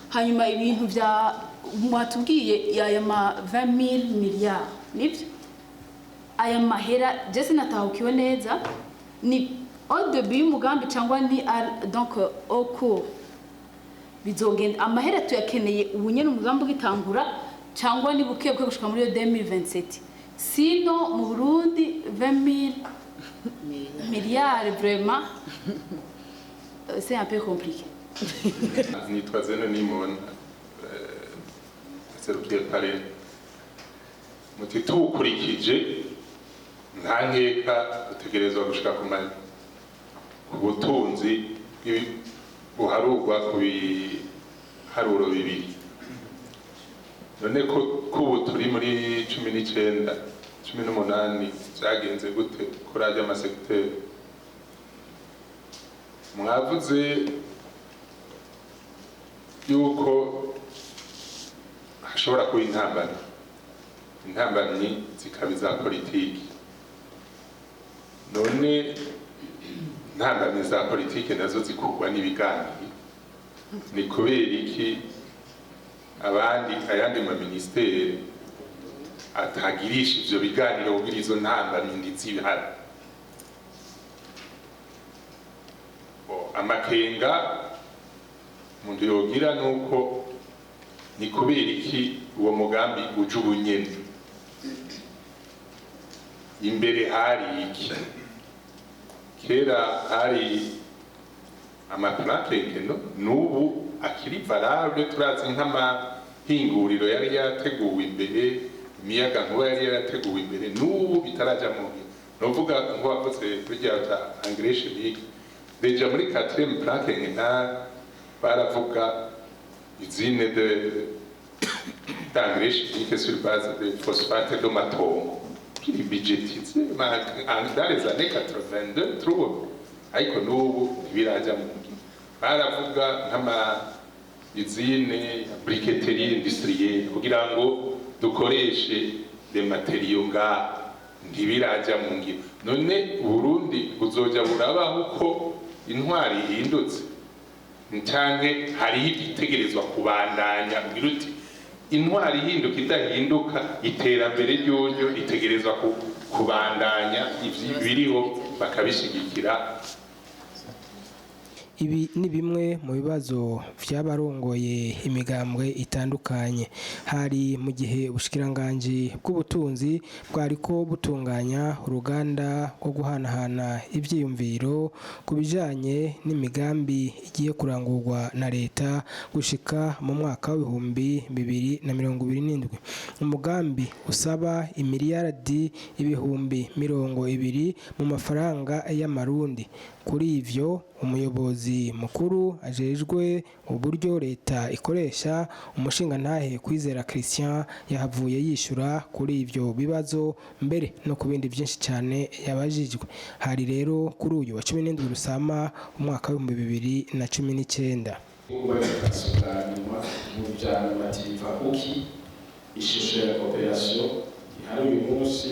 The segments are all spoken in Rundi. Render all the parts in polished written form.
Hanyuma ibintu vya mwatubwiye, aya ma 20,000 milliards, nivyo? Aya mahera je sinatahukiwe neza, ni au début y'umugambi cyangwa ni donc au cours bizogenda? Amahera tuyakeneye ubu nyene umugambi ugitangura, cyangwa ni buke buke gushika muri 2027? Sino mu Burundi 20,000 milliards, vraiment, c'est un peu compliqué. Nitwa Zeno Nimona, serukiye Parrain. Muti tuwukurikije, nta nkeka utegerezwa gushika ku butunzi buharurwa ku biharuro bibiri. None ko kubu turi muri 19, 18, vyagenze gute kuri arya ma secteurs mwavuze yuko hashobora kuba intambamyi, intambamyi zikaba iza politiki? None intambamyi za politiki nazo zikurwa n'ibiganiro. Ni kubera iki abandi, ayandi ma ministères atagirisha ivyo biganiro kugira izo ntambamyi ntizibihari? Bo, amakenga umuntu yogira nuko ni kubera iki uwo mugambi uje ubunyene? Imbere hari iki? Kera hari ama plans quinquennaux, n'ubu akiri valable. Turazi nk'amahinguriro yari yateguwe imbere, imiyaga nkuba yari yarateguwe imbere, n'ubu bitaraja mu ngiro. Novuga nk'uwavuze kuri rya bya engrais chimique, déjà muri quatrième plan quinquennal baravuga usine de d'engrais chimique sur base de phosphate de Matongo kiri budgétisé dans les années 82 3, ariko n'ubu ntibiraja mu ngiro. Baravuga nk'ama usine ya briqueterie industrielle kugira ngo dukoreshe les matériaux ngaha, ntibiraja mu ngiro. None Burundi buzoja burabaho uko intwari ihindutse, canke hariho ibitegerezwa kubandanya, ugira uti intwari ihinduka idahinduka, iterambere ryoryo ritegerezwa kubandanya, biriho bakabishigikira? Ibi ni bimwe mu bibazo vy'abarongoye imigambwe itandukanye. Hari mu gihe ubushikiranganji bw'ubutunzi bwariko butunganya uruganda rwo guhanahana ivyiyumviro ku bijanye n'imigambi igiye kurangurwa na leta gushika mu mwaka w'2027, umugambi usaba imiliyardi 20,000 mu mafaranga y'amarundi. Kuri ivyo, umuyobozi mukuru ajejwe uburyo leta ikoresha, umushingantahe Kwizera Christian, yahavuye yishura kuri ivyo bibazo, mbere no ku bindi vyinshi cyane yabajijwe. Hari rero kuri uyu wa 17 Rusama umwaka w'2019. Bwa nyuma mu bya nyuma tiva kuki ishusho ya coopération ihari uyu munsi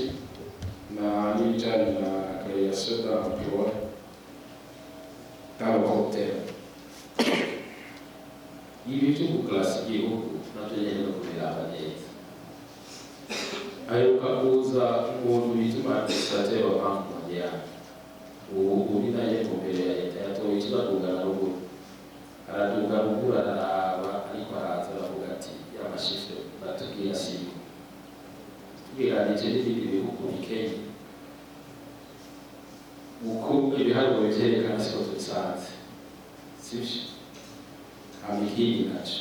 na n'ibijyanye na création d'emploi dans le court terme. Ibi byo gukarasa igihugu nabyo nyine no kubiraba neza. Aheruka kuza umuntu bita umu administrateur wa Banque mondiale, ubu uri naye mu mbere ya leta yatoye tuzadugana ruguru, araduga ruguru, araraba, ariko araza aravuga ati y'ama chiffres batubwira siyo, tugereranije n'ibindi bihugu bikenye, uko ibiharuro bivyerekana siko tubisanze, sivyo? Hama ikindi naco,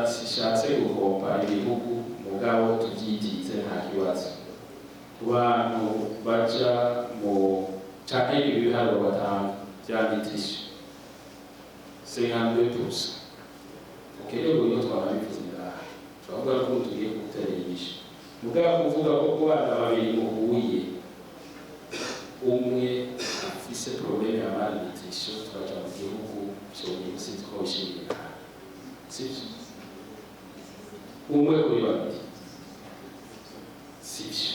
sishatse gukompa ibihugu, mugabo tuvyitize nta kibazo. Ku bantu baja mu canke ibi biharuro batanga vya nutrition, 52%. Okay, rero niho twanabivuze ngaha, turavuga ko tugiye gutera inyishu. Mugabo kuvuga ko ku bana babiri muhuye umwe afise problème ya malnutrition, turaja mu gihugu vyonyene, sinzi ko wishimiye ngaha, sivyo? Umwe kuri babiri, sivyo?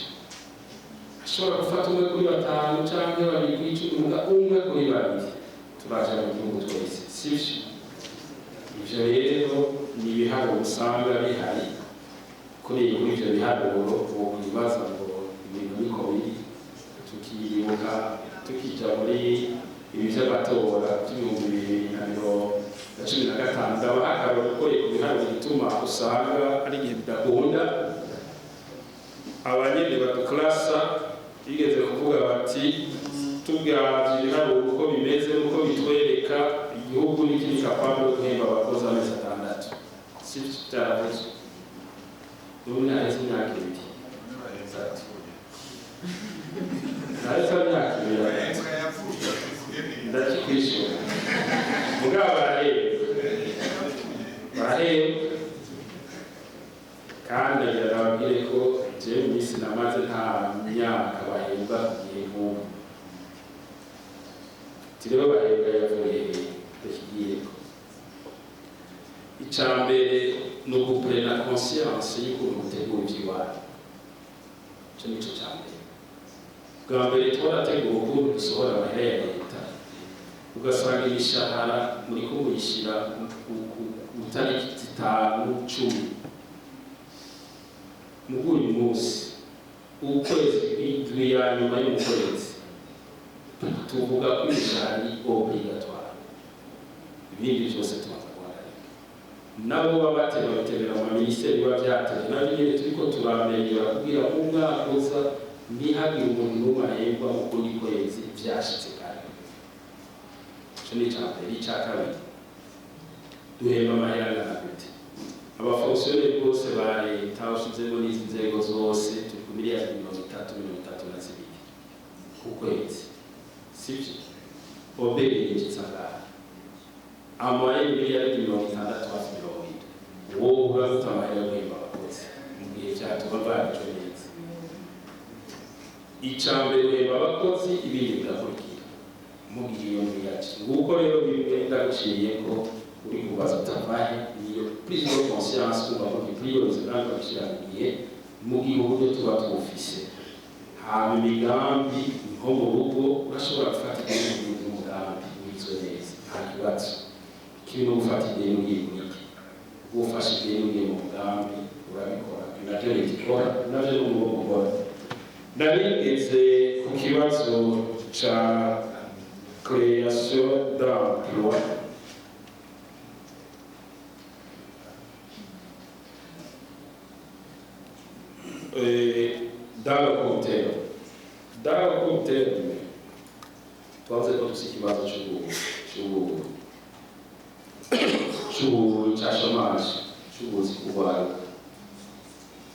Ashobora gufata umwe kuri batanu canke babiri kw'icumi, muga umwe kuri babiri turaja mu gihugu twese, sivyo? Ivyo rero ni ibiharuro usanga bihari. Kuri ivyo biharuro wokwibaza ngo ibintu niko biri. Tukibuka tukija muri ibi vy'amatora vy'ibihumbi 2015, ndabaha akarorero ukoreye ku biharuro igituma usanga ari igihe bidakunda. Abanyene baduklasa bigeze kuvuga bati: "Tubwavye ibiharuro uko bimeze, uko bitwereka, igihugu nikiri capable yo guhemba abakozi amezi 6." Sivyo vyaravuzwe? Ubu naheze imyaka 2, 3, naheze imyaka 2, ndakikwishura. Mugabo barahembwa, barahembwa. Kandi ndagira nababwire ko jewe iminsi namaze nta myaka bahembwa ku gihe nk'ubu. Tirebo bahembwa yavuye hehe? Ndakigiyeko. Ica mbere ni uguprena conscience y'ukuntu mutegura ivy'iwanyu. Ico nico ca mbere. Bwa mbere twarategura ukuntu dusohora amahera ya leta, ugasanga imishahara muriko muyishira ku tariki 5, 10. Mugu uyu munsi, ukwezi indwi ya nyuma yo mu kwezi, tuvuga ko imishahara ari obligatoire, ibindi byose tubanza guhagarika. Nabo baba batema bitebera mu minisiteri, biba vyatevye, navyo nyene turiko turamenyera kugira ngo umwaka uza ntihagire umuntu n'umwe ahembwa mu kundi kwezi vyashitse kare. Ico ni ica mbere. Ica kabiri, duhemba amahera angana gute? Abafonctionnaires bose ba leta ushizemo n'izi nzego zose, turi ku miliyari 30, 32 ku kwezi, sivyo? OBR yinjiza angahe? Amoye miliyari 60, hafi 70. Wowe uraguta amahera yo guhemba abakozi mu gihe vyatuma barico neza. Ica mbere uhemba abakozi, ibindi bigakurikira mu gihe iyo miyaci. Nguko rero bimwe ndaguciye ko uri kubaza utavahe, niyo prise de conscience, kumva ko gipriorize kandi bakishyira mu gihe, mu gihe uburyo tuba twufise. Hama imigambi, nko mu rugo urashobora gufata ideni n'umugambi wizwe neza, nta kibazo. Kibi no gufata ideni ugiye kurya. Ufashe ideni ugiye mu mugambi, urabikora, navyo leta ikora, navyo n'urugo mukora. Narigeze ku kibazo ca création d'emploi. Dans le court terme, dans le court terme, twavuze ko dufise ikibazo c'ubu ca chômage, c'ubuzi kurwara.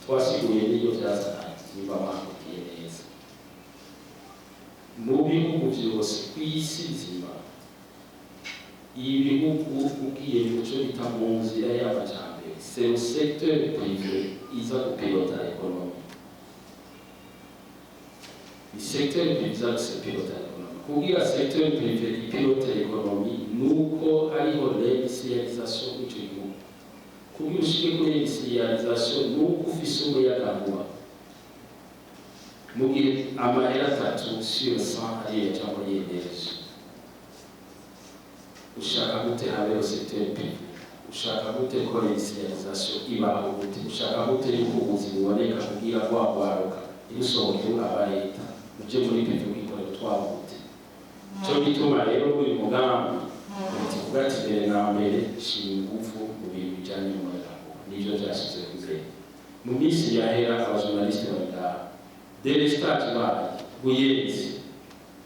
Twasiguye n'iyo vyazananye. Nimba mwakubwiye neza, mu bihugu vyose kw'isi nzima, ibihugu ugiye mu co bita mu nzira y'amajambere, c'est le secteur privé iza gupilota l'économie. Ni secteur privé iza gupilota l'économie. Kugira secteur privé ipilote l'économie, nuko hariho l'industrialisation mw'ico gihugu. Kugira ushike kuri industrialisation, nuko ufise umuyagankuba. Mu gihe amahera 3 sur 100 ariyo yaja muri énergie, ushaka gute habeho secteur privé? Ushaka gute ko industrialisation ibaho? Gute ushaka gute yuko ubuzi buboneka kugira rwagwaruka ntirusohoke ruraba leta, muje muri privé kwikorera utwabo? Gute? Cyo gituma rero uyu mugambi leta ivuga ati: "Mbere na mbere shira ingufu mu bintu bijanye n'umuyagankuba." Nivyo vyashyizwe imbere mu minsi yahera. Abajournaliste bari ngaha, délestage bayo Buyenzi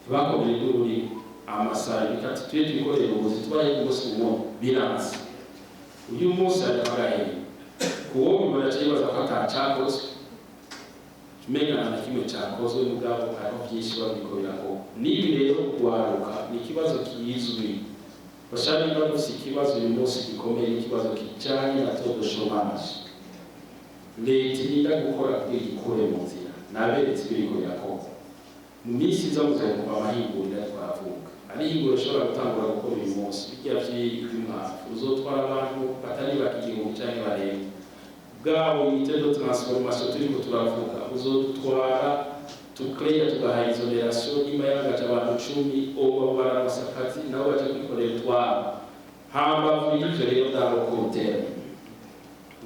ntibakomeye n'ururimi amasaha bikati tuye twikorera ubuzi tubaye umunsi umwe biranze. Uyu munsi ariko agahera kuwo bibona yibaza ko atacakozwe, umenga nta na kimwe cakozwe. Mugabo hariho byinshi babiriko birakorwa. N'ibi rero kugwaruka ni ikibazo kizwi. Bashaka niba dufise ikibazo uyu munsi gikomeye, ikibazo kijanye na taux de chômage, leta irinda gukora kugira igikure mu nzira. Naberetse ibiriko birakorwa. Mu minsi iza muzokumva amahinguriro ariko aravuka. Ari ihinguriro rishobora gutangura gukora uyu munsi, bijya vy'umwavu uzotwara abantu batari bake, 1000 canke barenga. Bwabo unité de transformation turiko turavuga uzodutwara tucrea, tugaha exonération, nyuma y'agaca abantu 10 oba bararonse akazi, nabo baje kwikorera utwabo. Hambavu y'ivyo rero, dans le court terme,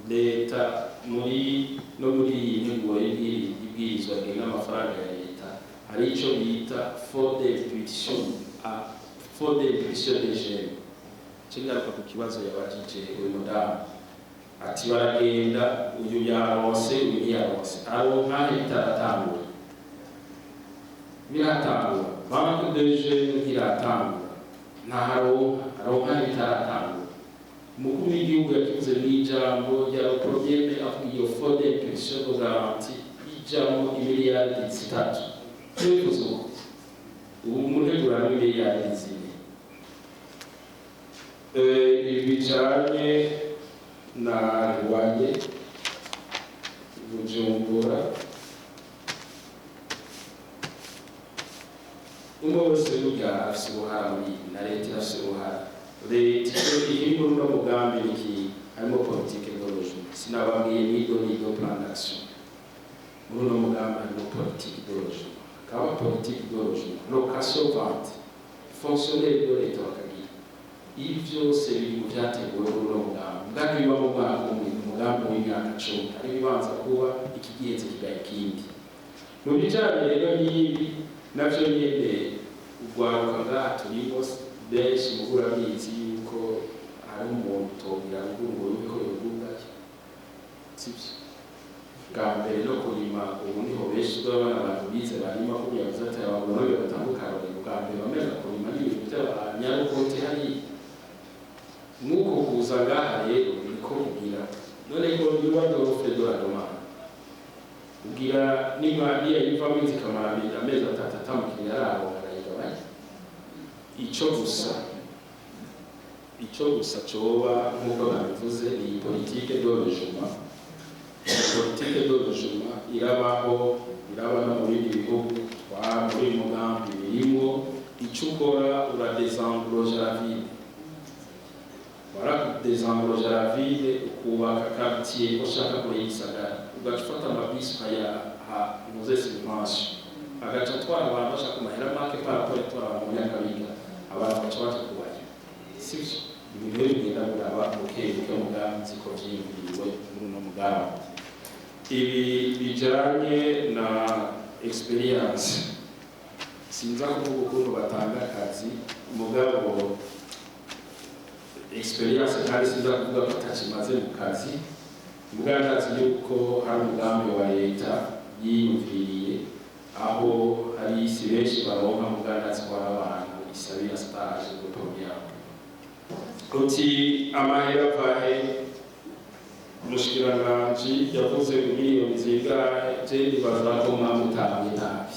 leta muri no muri iyi nteguro y'ibwirizwa ngenga amafaranga ya leta, hari ico bita fonds d'impulsion, a fonds d'impulsion des jeunes. Cingaruka ku kibazo yabajije uyu mudamu, ati baragenda, uyu yaronse, uyu ntiyaronse, aronka bitaratangura, biratangura. Banque de jeunes ntiratangura, ntaharonka, aronka bitaratangura. Umukuru w'igihugu yakivuze mw'ijambo rya premier, avuga iyo fonds d'impulsion de garantie ijamwo imiliyaridi 3. Nibivuze uko ubu mu nteguro harimo imiliyaridi 4. Ibi bijanye na Rwanye Bujumbura, umwe wese burya afise uruhara muri ibi, na leta irafise uruhara. Leta icyo iri muri uno mugambi niki? Harimo politique de logement. Sinababwiye nido nido plan d'action. Muri uno mugambi harimo politique de logement, hakaba politique de logement, location, vente, fonctionnaire de leta bakagira. Ibi byose biri mu byateguwe muri uno mugambi. Mugambi biba mu mwaka umwe, umugambi w'imyaka 10, hari ibibanza kuba iki giheze kigaye ikindi. Mu bijanye rero n'ibi navyo nyene, urwaruka ngaha turimo benshi mugura bizi yuko hari umuntu utobwira ruguru ngo yumve ko yogugaye, sibyo? Bwa mbere no kurima, ubu niho benshi uzabona abantu bize barima, ko yavuze ati abagore batandukanye. Bwa mbere bamenya kurima n'ibintu by'abanyarukote hariya. Nk'uko kuza ngaha rero niko kugira none ko niba l'offre de la demande, ugira niba niyo yivamo zikamara amezi 3 atamukiriya araronka, arayigabanya. Ico gusa coba, nk'uko nabivuze, ni politique de logement. Politique de logement irabaho, iraba no mu bindi bihugu twa muri uyu mugambi birimwo. Ico ukora, uradésengorger la ville. Wara désengorger la ville, ukubaka quartier ushaka kure y'igisagara, ugaca ufata amabisi ukayaha muze subvention, agaca atwara abantu bashaka amahera make par rapport atwara abantu mu Nyakabiga, abantu baca baja kubayo, sivyo? Ibintu rero bigenda biraba buke buke. Mugambi nzi ko vyiyumviriwe muri uno mugambi. Ibi bijanye na expérience, sinza kuvuga ukuntu batanga akazi, mugabo expérience, kandi sinza kuvuga ko atakimaze mu kazi, mugabo ndazi yuko hari umugambi wa leta yiyumviriye aho hari isi benshi baronka, mugabo ndazi ko hari abantu isabira stage de première. Uti amahera avahe? Umushikiranganji yavuze miliyoni zingahe? Je nibaza ko mwamutahuye nabi.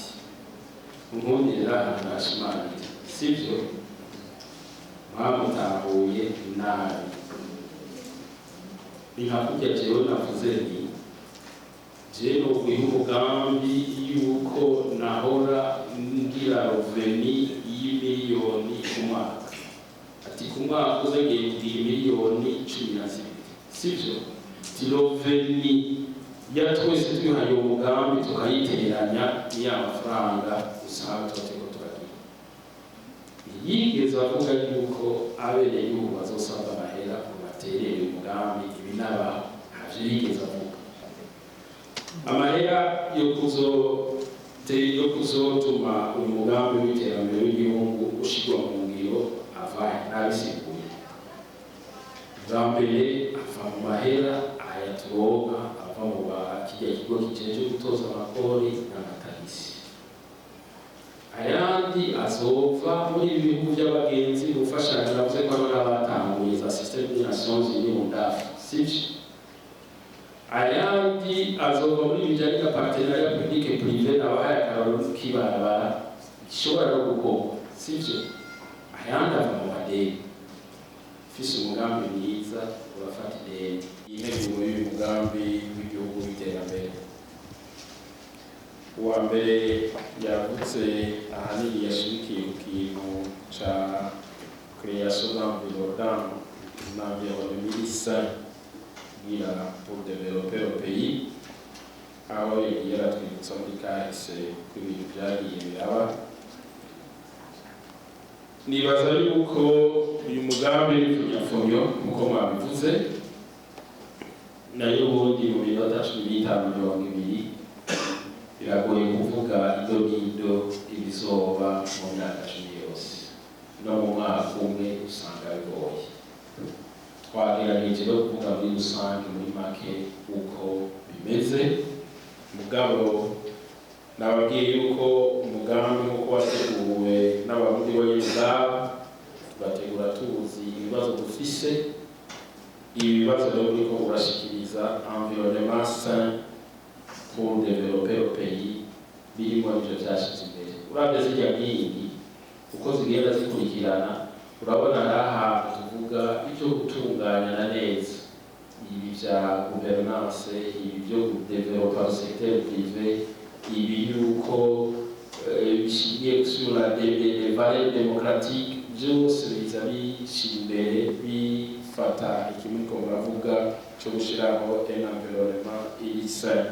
Nkundira ahantu nashimangira, sivyo? Mwamutahuye nabi. Ni nka kurya jewe navuze nti je noguha umugambi yuko nahora ngira revenu y'imiliyoni ku mwaka, ati ku mwaka uza ngiye kugira miliyoni 12, sivyo? Ati revenu ya twese twihaye uwo mugambi tukayitereranya, ni ya mafaranga usanga tuba turiko turagira. Ntiyigeze avuga yuko abenegihugu bazosabwa amahera ngo baterere umugambi. Ibi n'abaho ntavyo yigeze avuga. Amahera yo kuzotuma uyu mugambi w'iterambere w'igihugu ushirwa mu ngiro avahe? Nabisiguye. Bwa mbere ava mu mahera aya turonka, ava mu ba kirya kigo kijejwe gutoza amakori n'amatagisi. Ayandi azova muri ibi bihugu by'abagenzi gufashanya. Navuze ko hariho n'abatanguye za système des Nations Unies UNDAF, sivyo? Ayandi azova muri bijanye na partenariat public privé, nabahaye akarorero k'ibarabara gishobora no gukorwa, sivyo? Ayandi ava mu madeni. Ufise umugambi mwiza urafata ideni. Integuro y'uyu mugambi w'igihugu w'iterambere, uwa mbere yavutse ahanini yashimikiye ku kintu ca création d'un environnement sain kugira pour développer le pays, aho yagiye aratwibutsa muri kahise ko ibintu byagiye biraba. Nibaza yuko uyu mugambi w'ipfunyapfunyo, nk'uko mwabivuze, nayo ubundi mu minota 15, 20 biragoye kuvuga ido n'ido ibizoba mu myaka 10 yose. No mu mwaka umwe usanga bigoye. Twagerageje no kuvuga muri rusange, muri make, uko bimeze. Mugabo nababwiye yuko umugambi nk'uko wateguwe n'Abarundi bonyine ubwabo, tugategura tuzi ibibazo dufise. Ibi bibazo rero buriko burashikiriza, environnement sain pour développer le pays, birimo ivyo vyashize imbere. Uravye zirya nkingi uko zigenda zikurikirana, urabona ngaha tuvuga ivyo gutunganya na neza ibi vya gouvernance, ibi vyo kudevelopa secteur privé, ibi yuko bishingiye sur la des valeurs démocratiques, byose biza bishira imbere, bifata ikimuriko muravuga cyo gushiraho un environnement iri sain.